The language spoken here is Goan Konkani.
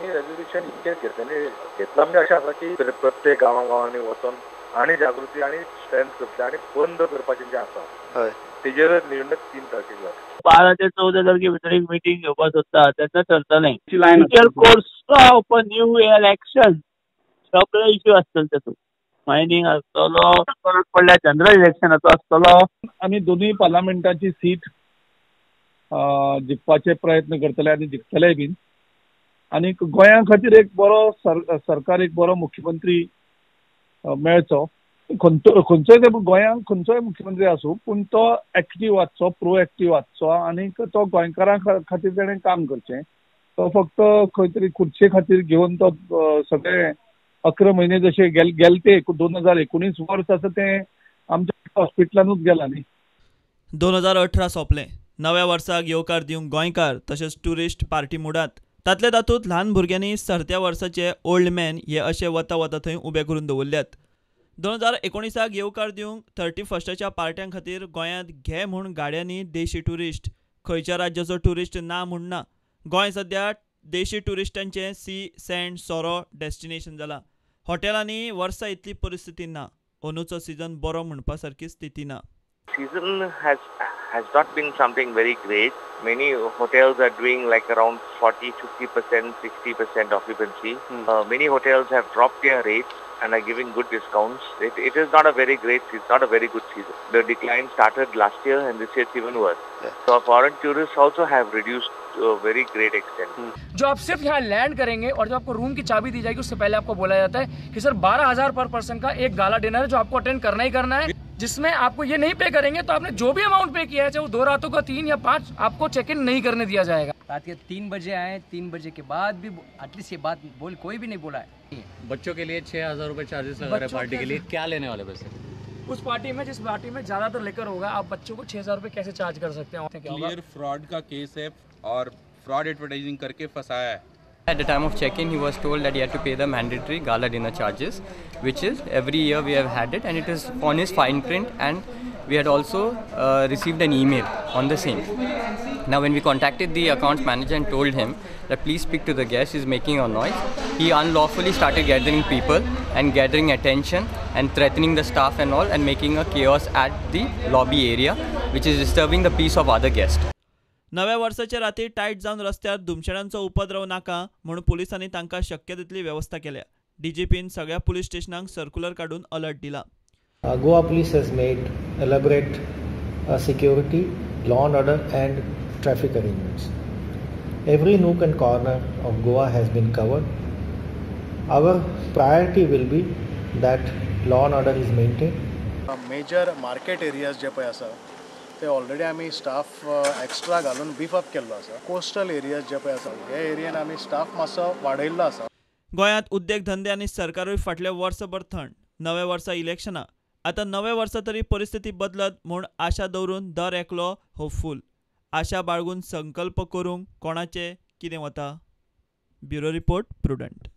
आमी रेजोल्युशन इतकेंच घेतलें घेतलां म्हणजे अशें आसा की प्रत्येक गांवां गांवांनी वचोन आनी जागृती आनी स्ट्रेंथ करतले आनी बंद करपाचें जें आसा तेजेर निर्णय 3 तारखेक जाता. 12 ते 14 तारखे भितर एक मिटींग घेवपाक सोदता तेन्ना ठरतलें. Future course of new election सगळे इश्यू आसतले तातूंत, मायनींग आसतलो, गरज पडल्यार जनरल इलेक्शनाचो आसतलो. आमी दोनूय पार्लमेंटाची सीट जिखपाचे प्रयत्न करतले आनी जिखतले बीन. आनी गोंया खातीर एक बरो सरकार, एक बरो मुख्यमंत्री मेळचो. खंयचोय गोंयांत खंयचोय मुख्यमंत्री आसूं, पूण तो एक्टीव आसचो, प्रोएक्टीव आसचो आनी तो गोंयकारां खातीर ताणें काम करचें. तो फक्त खंय तरी खुर्चे खातीर घेवन तो सगळे 11 म्हयने जशे गेले ते 2019 वर्स आसा तें आमच्या हॉस्पिटलानूच गेला न्ही. 2018 सोंपलें. नव्या वर्साक येवकार दिवंक गोंयकार तशेंच ट्युरिस्ट पार्टी मुडांत. तातले तातूंत ल्हान भुरग्यांनी सरत्या वर्साचे ओल्ड मॅन हे अशे वता वता थंय उबे करून दवरल्यात. 2019 येवकार दिवंक 31स्टाच्या पार्ट्यां खातीर गोंयांत घे म्हूण गाड्यांनी देशी ट्युरिस्ट. खंयच्या राज्याचो ट्युरिस्ट ना म्हूण ना. गोंय सद्या देशी ट्युरिस्टांचें सी सँड सोरो डेस्टिनेशन जालां. हॉटेलांनी वर्सा इतली परिस्थिती ना. अंदूचो सिजन बरो म्हणपा सारकी स्थिती ना. Season has not been something very great. Many hotels are doing like around 40, 50%, 60% occupancy. Many hotels have dropped their rates and are giving good discounts. It is not a very great season, not a very good season. The decline started last year and this year it's even worse. Yeah. So foreign tourists also have reduced to a very great extent. जो आप सिर्फ यहाँ लैंड करेंगे और जो आपको रूम की चाबी दी जाएगी उससे पहले आपको बोला जाता है कि सर 12,000 पर पर्सन का एक गाला डिनर है जो आपको अटेंड करना ही करना है, जिसमें आपको ये नहीं पे करेंगे तो आपने जो भी अमाउंट पे किया है, चाहे वो 2 रातों का 3 या 5, आपको चेक इन नहीं करने दिया जाएगा. रात के 3 बजे आए, 3 बजे के बाद भी एटलीस्ट ये बात बोल कोई भी नहीं बोला है. बच्चों के लिए 6,000 रुपए चार्जेस लगा रहे पार्टी के लिए, क्या लेने वाले पैसे उस पार्टी में, जिस पार्टी में ज्यादातर लेकर होगा, आप बच्चों को 6,000 रुपए कैसे चार्ज कर सकते हैं? क्लियर फ्रॉड का केस है और फ्रॉड एडवर्टाइजिंग करके फंसाया है. At the time of check-in, he was told that he had to pay the mandatory gala dinner charges, which is every year we have had it, and it is on his fine print, and we had also received an email on the same. Now, when we contacted the accounts manager and told him that please speak to the guest, he's making a noise, he unlawfully started gathering people and gathering attention and threatening the staff and all and making a chaos at the lobby area, which is disturbing the peace of other guests. नव्या वर्साचे राती टायट जावन रस्त्यार धुमशेणांचो उपद्रव नाका म्हूण पुलिसांनी तांकां शक्य तितली वेवस्था केल्या. डीजीपीन सगळ्या पुलीस स्टेशनांक सर्क्युलर काडून अलर्ट दिला. Goa police has made elaborate security, law and order and traffic arrangements. Every nook and corner of Goa has been covered. Our priority will be that law and order is maintained. Major market areas जे पळय आसा ते ऑलरेडी आमी स्टाफ एक्स्ट्रा घालून बीफ अप केल्लो आसा. कोस्टल एरियाज जे पळय आसा हे एरियेन आमी स्टाफ मातसो वाडयल्लो आसा. गोंयांत उद्देग धंदे आनी सरकारूय फाटल्या वर्सभर थंड. नव्या वर्सा इलेक्शनां. आतां नव्या वर्सा तरी परिस्थिती बदलत म्हूण आशा दवरून दर एकलो होपफूल. आशा बाळगून संकल्प करूंक कोणाचें कितें वता? Bureau report, Prudent.